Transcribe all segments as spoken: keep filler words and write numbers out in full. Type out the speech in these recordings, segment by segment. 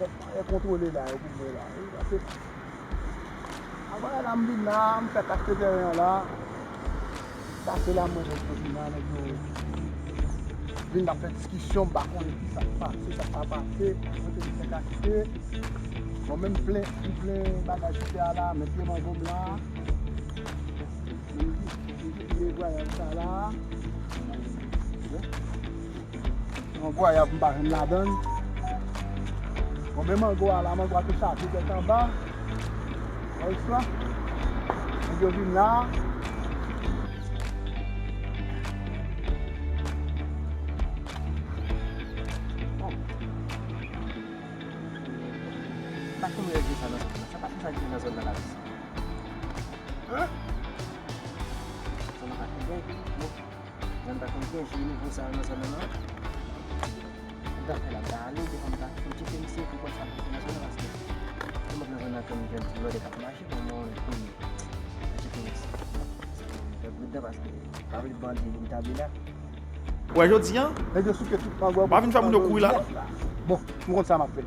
E kontwole la, yo pou mwen la. Wi, pase. Apre la, m vin la, m fèk achte tèren an la. Pase la, mwen, nèg yo vin la, nèg yo vin ap fè diskisyon, m pa konnen ki sa k pase, sa k pa pase. Mwen te fèk achte. Bon, men m plen, m plen bagay sou tè a la, men pye mango m la. Men m di, m di, pye gwayab sa la. Yon gwayab m pa jwenn ladan l. Bon, men mango a la, mango a te chaje tèt anba. Wè sa? Nèg yo vin la. Bon. Pa konn règle sa nan zòn nan. Sa pa konn sa ki nan zòn nan la. Hein? Zòn nan pa konn byen. Bon. Zòn pa konn byen, jwe nouvo sa nan zòn nan, non. M ta fè la, m ta ale, devan m ta fè m tcheke misye pou konn sa pou fè nan zòn nan, paske pou mwen nan zòn nan, konn jwenn ti blòdè k ap mache, pou mwen, pou mwen tcheke misye. Fè pridan, paske pa vle bandi vin tabli la. Wè, jodi a, nèg yo souke tout mango, pa vin fè moun yo kouri la, non. Bon, m konn sa m ap fè.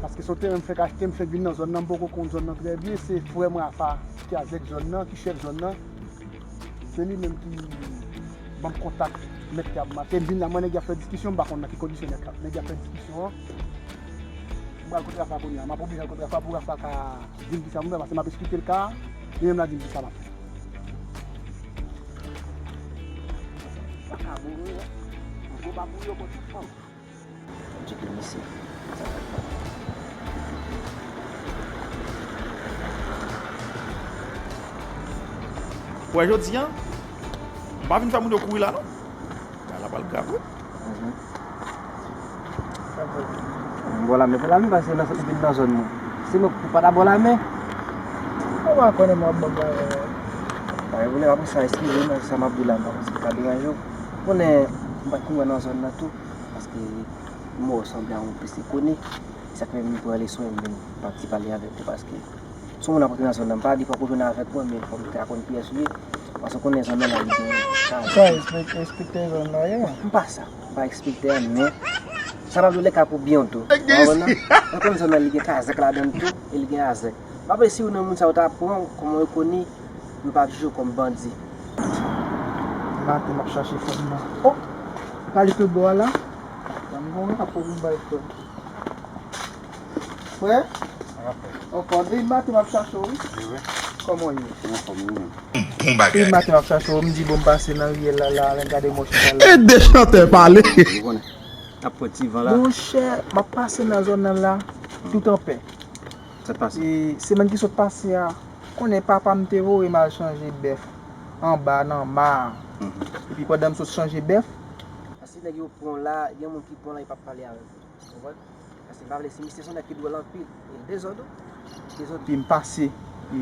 Paske se yon teren m fèk achte, m fèk vin nan zòn nan, m poko konn zòn nan trè byen, se frè m Rafa ki avèk zòn nan, ki chèf zòn nan. Se li menm ki ban m kontak mèt tè a pou m achte. M vin la, mwen nèg y ap fè diskisyon, m pa konn nan ki kondisyon nèg y ap, nèg y ap fè diskisyon an. M pral kote Rafa kounye a, m ap oblije al kote Rafa pou Rafa ka di m kisa pou m fè, paske m ap esplike l ka a, li menm l a di m kisa m ap fè. Pa ka boure, non. Gwo pa boure, bon, tout fanm. Tcheke misye. Wè, jodi a, m pa vin fè moun yo kouri la, non. Bagay la pral grav, wi. Mhm. Bò lame, bò lame, paske nan, vin nan zòn mwen. Se mwen pou pa ta bò lame. Ou pa konnen mwen ap bò lame. Pa gen pwoblèm, apre sa, eskize m, sa m ap di la, m pa panse li ka deranje w. Konnen, m pa t konn wè nan zòn nan tou. Paske m wè w sanble a yon plis li koni. Se sa k fè m pran leson e m vin pati pale avèk ou paske si yon moun ap rantre nan zòn nan, m pa di fòk ou jwenn avèk mwen, men fò m ta konn kiyès ou ye. Paske w konnen zòn nan la li gen kay. Sa, enspektè, enspektè zòn nan ye? M pa sa. M pa enspektè a, men sa pa vle ka pou byen w tou. Ou konprann non? Ou konn zòn nan li gen kazèk ladan l tou, e li gen azèk. M pa vle si youn nan moun sa yo ta pran w kòm yon koni, yo pa jije w kòm bandi. Maten m ap chache fanm nan. Oh! Pale tout bò a la. Ban m gon ap pran pou m bay frè. Frè? Anfòm. Anfòm. Depi maten m ap chache w, wi. Wi, wi. Kòman w ye? Anfòm, wi, menm. Bon bagay. Depi maten m ap chache w, m di bon m pase nan riyèl la, la, lè m gade mò chita la. Ede chantè pale. Ou konnen. Ap pran ti van la. Monchè, m ap pase nan zòn nan la, tout anpè. Sa t pase? E, semèn ki sot pase a, konnen papa m te voye m al chanje bèf anba nan ma a. Mhm. Epi pandan m sot chanje bèf, si nèg yo pran w la, gen moun ki pran w la, yo p ap pale avèk ou. Ou konprann? Paske m pa vle, si misye se yon nèg ki dwòl anpil, e l dezòd wi. Dezòd. Epi m pase, e,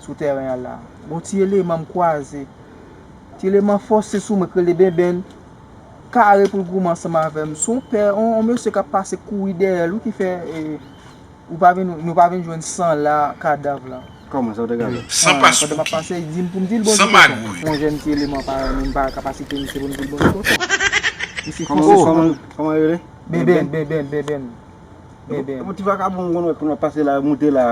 sou tèren an la. Gon ti eleman m kwaze. Ti eleman fòse sou mwen, k rele Benben. Kare pou l goumen ansanm avè m. Se yon pè, yon, yon mesye k ap pase kouri dèyè l wi ki fè, e, ou pa vin, nou pa vin jwenn san la, kadav la. Kòman sa w te gade? San paspouki. Pandan m ap pase, li di m pou m di l bonjou. San magouy. Yon jèn ti eleman parèy mwen, m pa ka pa site misye pou m di l bonjou konsa. Misye fòse sou mwen. Kòman, kòman, kòman yo rele? Benben, Benben, Benben. Benben. Yon ti vakabon m konn wè kounye a pase la, moute la,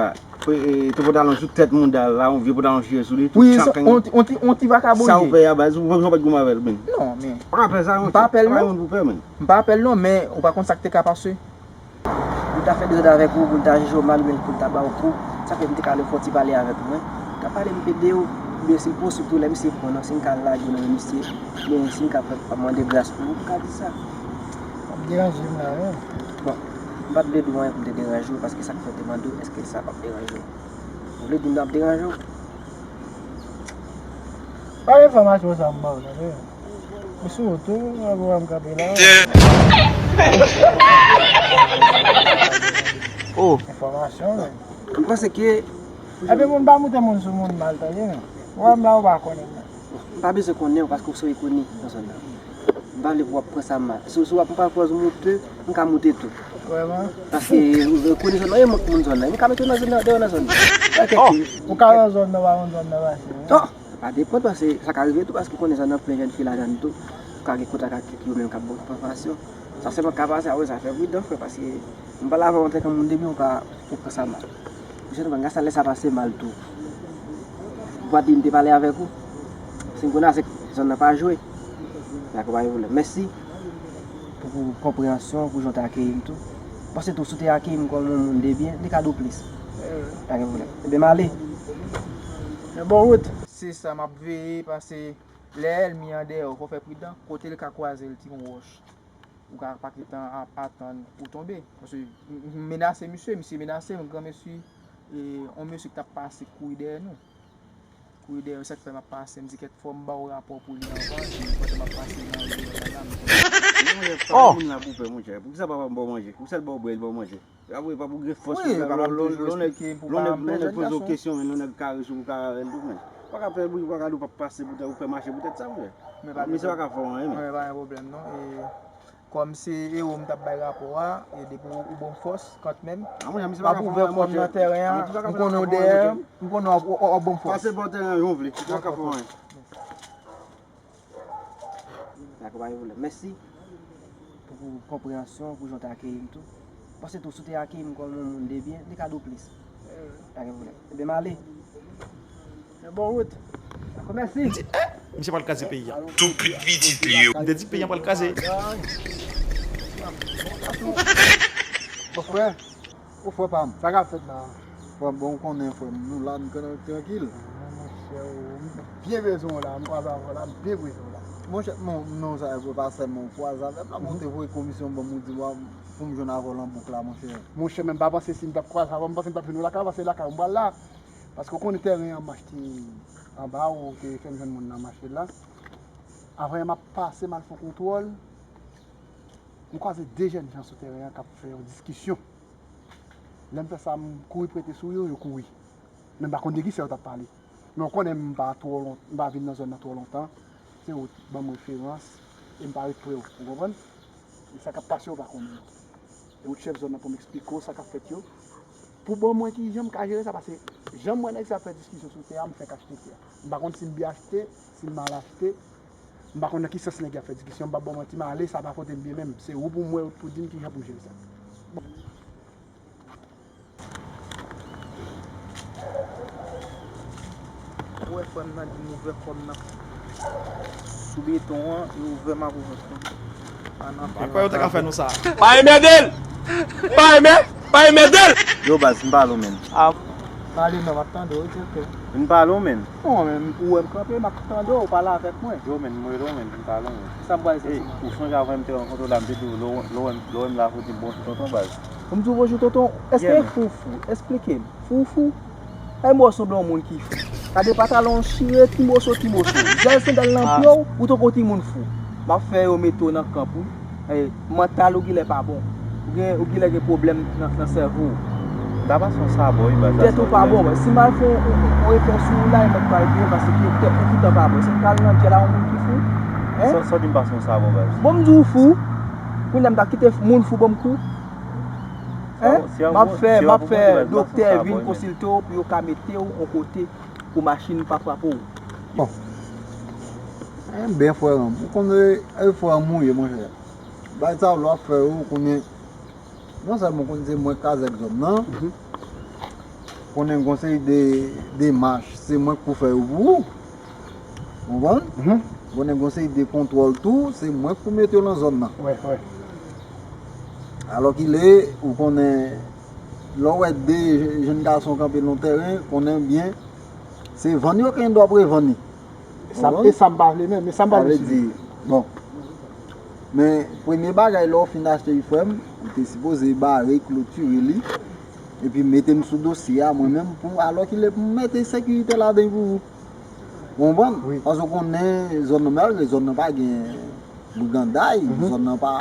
e, e, te pantalon sou tèt mouda la, yon vye pantalon chire sou li, tout chank. Wi, yon ti, yon ti vakabon li ye. Sa w fè a baz, ou pa t goumen avè l menm. Non, men. Pa ka fè sa, monchè. M pa pè l non. Pa gen moun pou pè, menm. M pa pè l non, men ou pa konn sa k te ka pase. Pou l ta fè dezòd avèk ou, pou l ta jije w mal, oubyen pou l ta ba w kou, sa fè m te ka ale fè yon ti pale avèk ou, wi. Ou ta pale m ede w, oubyen si l posib tou, lè misye pran nan, si m ka lage w nan men misye, oubyen si m ka fè, mande gras pou ou, m ka di sa. W ap deranje m la, wi. Bon, m pa t vle di w anyen pou m te deranje w, paske sa k fè m te mande w, èske sa p ap deranje w? Ou vle di m ap deranje w? Pa enfòmasyon sa m ba w, tande? Ou sou wout tou, apre w wè m kanpe la. Oh. Enfòmasyon, men. M panse ke. Epi moun pa moute moun sou moun mal, tande, men. Ou wè m la, ou pa konnen m la. M pa bezwen konnen w paske w se yon koni nan zòn nan. M pa vle pou w ap pran sa mal. Si, si w ap pran pòz moute, m ka moute tou. Vrèman? Paske, e, koni zòn nan, e mwen k moun zòn nan. M ka mete w nan zòn nan, deyò nan zòn nan. Oh! Ou ka nan zòn nan, pa konn zòn nan pase, wi. Oh! Pa depann, paske sa ka rive tou, paske konnen zòn nan plen jèn fi ladan l tou. Ou ka gen kontak ak yo menm k ap ba w enfòmasyon. Sa sèlman k ka pase, apre sa, fè pridan, frè, paske m pale avè w antanke moun de byen, ou pa, ou pran sa mal. Ou jwenn mwen, sa lè sa pase mal tou. Ou pa di m te pale avèk ou. Si m konnen se zòn nan pa jwe. Dakò, pa gen pwoblèm. Mèsi pou, pou konpreyansyon, pou jan w te akeyi m tou. Paske tou, si w te akeyi m kòm yon moun de byen, li ka di w plis. Pa gen pwoblèm. Ebyen, m ale. Men bon wout. Se sa m ap veye, paske lè ènmi an dèyè w, fò w fè pridan. Kote l ka kwaze l, ti yon wòch. Ou ka pa gentan ap atann ou tonbe. Paske m, m menase misye, misye menase m, granmesi, e, yon mesye ki t ap pase kouri dèyè nou. Kouri dèyè, se sa k fè m ap pase, m di kèt fò m ba w rapò pou li anvan, epi pandan m ap pase nan ri a la, m... Monchè, pa moun la pou pè, monchè. Poukisa papa m ba w manje? Poukisa l ba w bwè, l ba w manje? Apre, pa pou gen fòs pou fè, lè yon nèg poze w kesyon, men yon nèg kare sou ou, kare avè l tou, men. Ou pa ka fè bri, ou pa ka di w p ap pase poutèt, ou pè mache poutèt sa, monchè. Misye pa ka fè w anyen, men. Men pa gen pwoblèm, non. E, kòm se ewo m t ap bay rapò a, e depi w, ou ban m fòs, kantmenm, m ap ouvè kò m nan tèren an, m konnen w dèyè m, m konnen w ap, w ap ban m fòs. Pase bò tèren an jan w vle, ou pa ka fè w anyen. Dakò, pa gen pwoblèm. Mèsi pou, pou konpreyansyon, pou jan w te akeyi m tou. Paske tou, si w te akeyi m kòm yon moun de byen, li ka di w plis. Pa gen pwoblèm. Ebyen, m ale. Men bon wout. Dakò, mèsi. M di, eh, misye pral kraze peyi a. Tou pit pitit li yo. M te di peyi a pral kraze. Bon, frè. O frè pa m, sa k ap fèt la? Frè m, bon, ou konnen, frè m, nou la, nou kanal trankil. Monchè, m byen bezwen w la, m kwaze avè w la, m byen bezwen w la. Monchè, non, non, sa e vre, pa sèlman ou kwaze avè m la, bon, ou te voye komisyon ban m, ou di w a, pou m jwenn avè w nan bouk la, monchè. Monchè, men m pa panse si m t ap kwaze avè w, m panse m t ap jwenn ou lakay, paske lakay ou m pral la. Paske ou konnen tèren an m achte anba ou, ou te fè m jwenn moun nan m achte l la. Avan yè m ap pase, m al fè yon kontwòl, m kwaze de jèn jan sou tèren an k ap fè yon diskisyon. Lè m fè sa, m kouri prete sou yo, yo kouri. Men m pa konn de ki sa yo t ap pale. Men w konnen m pa twò lon-, m pa vin nan zòn nan twò lontan. Se ou t ban m referans e m pa ret pre w, ou konprann? E sa k ap pase yo pa konnen. E ou t chèf zòn nan pou m eksplike w sa k ap fèt yo. Pou bon mwen ki jan m ka jere sa, paske jan m wè nèg sa ap fè diskisyon sou tè a, m fèk achte tè a. M pa konn si m byen achte, si m mal achte. M pa konn nan ki sans nèg y ap fè diskisyon, m p ap ba w manti, m ale, sa pa pote m byen menm. Se ou pou m wè, ou pou di m kijan pou m jere sa. Ou wè frè m nan di m ouvè kò m nan sou beton an, e ouvè m ap ouvè kò m. Pa nan fè. Mwen kwè yo te ka fè nou sa. Pa enmède l! Pa enmè-, pa enmède l! Yo baz, m pale w menm. Ah, pale non, m ap tande w, wi, tcheke. Vin pale w menm. Non, men ou wè m kanpe, m ap tande w, pale avèk mwen. Yo menm, m rele w menm, vin pale w menm. Sa m pral di sa? Ey, ou sonje avan m te rankontre w la, m te di w, lè w, lè w wè m, lè w wè m la, pou di m bonjou tonton baz. Pou m di w bonjou tonton, èske fou fou? Esplike m. Fou fou? Ay, m wè w sanble yon moun ki fou. Gade pantalon w chire ti moso, ti moso. Zèl sandal nan pye w, ou tankou yon timoun fou. M ap fè yo mete w nan kanp, wi. Ay, mantal ou genlè pa bon. Ou gen, ou genlè gen pwoblèm nan, nan sèvo w. M ta pase yon sabò, wi, baz. Tèt ou pa bon, baz. Si m al fè yon, yon, yon efè sou ou la, e mwen k pral peye, paske tèt ou toutan pa bon. Se m pral nan dyèl a yon moun ki fou? Hein? Sa, sa w di m pase yon sabò, baz. Bon, m di w fou. Kounye a m ta kite moun fou ban m kou. Hein? M ap fè, m ap fè doktè vin konsilte w pou yo ka mete w yon kote pou machin pa frape w. Bon. Enben, frè m, ou konnen, e frè m ou ye, monchè. Bagay sa yo, lè w ap fè yo, ou konnen, non sèlman ou konnen se mwen k kazèk zòn nan, konnen gon seri de demach, se mwen k pou fè yo pou ou. Ou konprann? Konnen gon seri de kontwòl tou, se mwen k pou mete yo nan zòn nan. Wi, wi. Alòkile, ou konnen, lè w wè de jenn gason kanpe nan tèren, konnen byen, se vann yo gen dwa pou yo vann li. E sa, e sa m pa vle menm, e sa m pa vle. Sa vle di, bon. Men, premye bagay, lè w fin achte li, frè m, ou te sipoze bare, klotire li, epi mete m sou dosye a, mwen menm, pou, alòkile pou m mete sekirite ladan pou ou. Ou konprann? Wi. Paske w konnen zòn nan, malgre zòn nan pa gen briganday, zòn nan pa,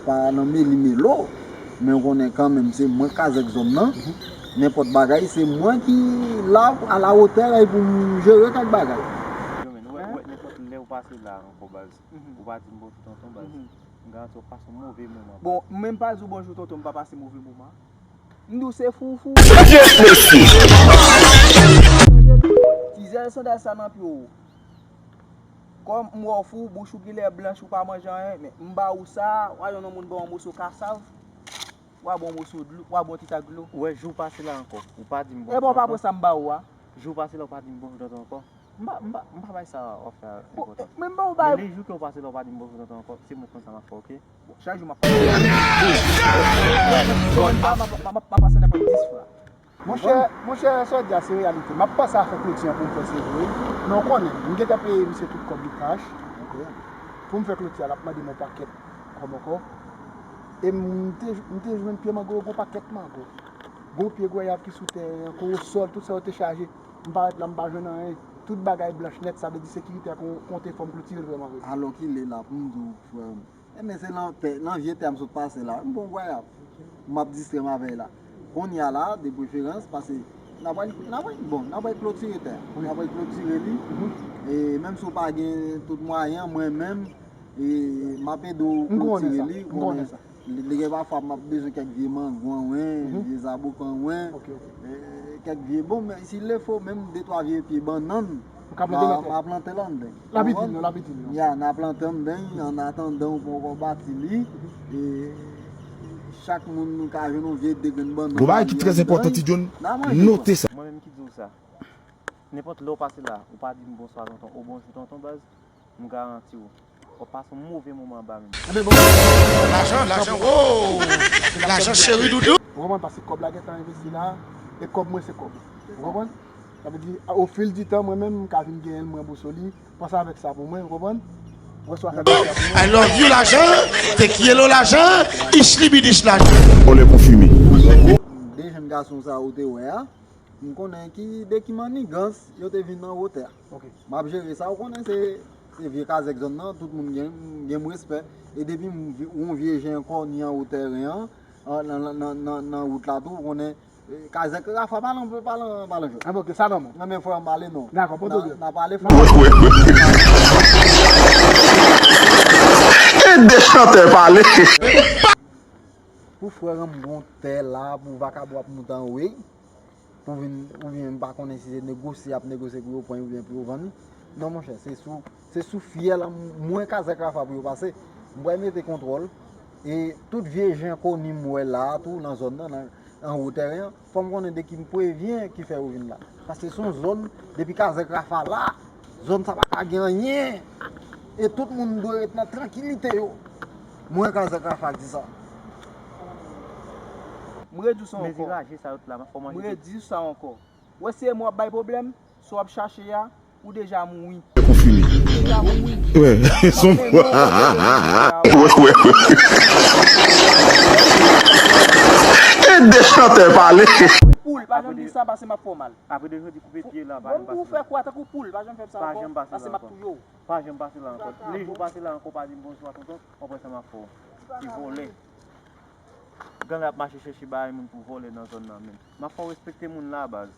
pa nan meli melo, men w konnen kanmenm se mwen k kazèk zòn nan. Nenpòt bagay, se mwen ki la alawotè e pou m jere kèk bagay. Yo, men, ou wè, ou wè, nenpòt lè ou pase la ankò, baz. Ou pa di m bonjou tonton, baz. M garanti w pase yon move moman. Bon, m menm pa di w bonjou tonton, m pa pase move moman. M di w se fou, fou. Ti zèl sandal sa nan pye w. Kòm m wè w fou, bouch ou genlè blanch, ou pa manje anyen, men m ba ou sa, w a jwenn yon moun ba w yon moso kasav, w a ba w yon moso dlo, w a ba w yon ti tak dlo. Ou wè, jou pase la ankò, ou pa di m bonjou tonton ankò. Epi w pa pran sa m ba ou a. Jou pase la, ou pa di m bonjou tonton ankò. M pa, m pa, m pa bay sa w ap fè a enpòtans. Men m ba ou bay. Men lè jou ke w pase la, ou pa di m bonjou tonton ankò, se mwen k konn sa m ap fè, oke? Bon, chak jou m ap pase. M ap, m ap, m ap, m ap pase nenpòt dis fwa. Monchè, monchè, sa w di a se reyalite. M ap panse a fè kloti an pou m fè seri wi. Men w konnen, m gentan peye misye tout kòb li kach. Pou m fè kloti a, l ap mande m yon pakèt kòb ankò. E m te, m te jwenn pye mango yo, gon pakèt mango. Gon pye gwayav ki sou tè an, korosòl, tout sa yo te chaje. M parèt la, m pa jwenn anyen. Tout bagay blanch nèt, sa vle di sekirite a kon-, konte fò m klotire l vrèman vre. Alò ki lè la, pou m di w, frè m. Enben, se nan tè, nan vye tè a m sot pase la. M pran gwayav. M ap distrè m avè l la. Kounye a la, de preferans, pase n ap pral, n ap pral, bon, n ap pral klotire tè a. N ap pral klotire li. E menm si w pa gen tout mwayen, mwen menm, e, m ap ede w klotire li. M konnen sa. Li, li gen pafwa m ap bezwen kèk vye mango anwen, vye zaboka anwen, e, kèk vye, bon, men si le fo, menm de twa vye pye bannann, m a plante l anndan. L ap itil nou, l ap itil nou. Ya, n a plante anndan, an atandan ou poko bati li, e chak moun nou ka jwenn yon vye de grenn bannann. Gon bagay ki trè enpòtan, Ti John, note sa. Mwen menm ki di w sa. Nenpòt lè w pase la, ou pa di m bonswa tonton, ou bonjou tonton baz, m garanti w, w ap pase yon move moman anba men m. Enben bon. Lajan, lajan, oh! Lajan cheri doudou. Ou konprann, paske kòb la gentan envesti la, e kòb mwen se kòb ou. Ou konprann? Sa vle di, au fil du temps, mwen menm, m ka vin genyen l, mwen boso li. Panse avèk sa pou mwen, ou konprann? Ou wè sa w ap fè pou mwen. I love you, lajan. Te kiyelo lajan. Ich libidich lajan. Vòlè konfime. De jèn gason sa ou te wè a, m konnen ki, de ki mannigans yo te vin nan wotè a. M ap jere sa, ou konnen se, se vye kazèk zòn nan, tout moun gen, gen m respè. E depi m vi-, yon vye jen kòni anwo tèren an, an, nan, nan, nan, nan, nan wout la tou, ou konnen, e, kazèk Rafa pa lan, pa lan, pa lan jwèt. Enben, oke, sa nòmal. Nan men frè m pale non. Dakò, pran tou byen. N a pale frè m. E de chantè pale. Pou frè m gon tè la, pou vakabon ap moute anwo, wi. Pou vin, oubyen m pa konnen si se negosye y ap negosye pou yo pran oubyen pou yo vann li. Non, monchè, se sou, se sou fyèl an, mwen kazèk Rafa pou yo pase. M pral mete kontwòl. E tout vye jen koni m wè la a tou nan zòn nan, nan, anwo tèren an, fò m konnen de ki m prevyen ki fè yo vin la. Paske se yon zòn, depi kazèk Rafa la, zòn sa pa ka gen anyen. E tout moun dwe ret nan trankilite yo. Mwen kazèk Rafa k di sa. M redi w sa ankò. Mezi raje sa yo t la, fò manje. M redi w sa ankò. Wè si e mwen w ap bay pwoblèm, sa w ap chache a, ou deja mouri. Konfime. Ou deja mouri. Wè, son. Wè, wè. E de chantè pale. Poul, pa janm di sa, pase m ap fè w mal. Apre de jodi, koupe pye la, pa janm pase la. Ou fè kwa tankou poul, pa janm fè m sa ankò, pase m ap touye w. Pa janm pase la ankò. Lè jou pase la ankò, pa di m bonswa tonton, w ap wè sa m ap fè w. Ti vòlè. Gang ap mache chèche bagay moun pou vòlè nan zòn nan menm. M ap fè w respekte moun la, baz.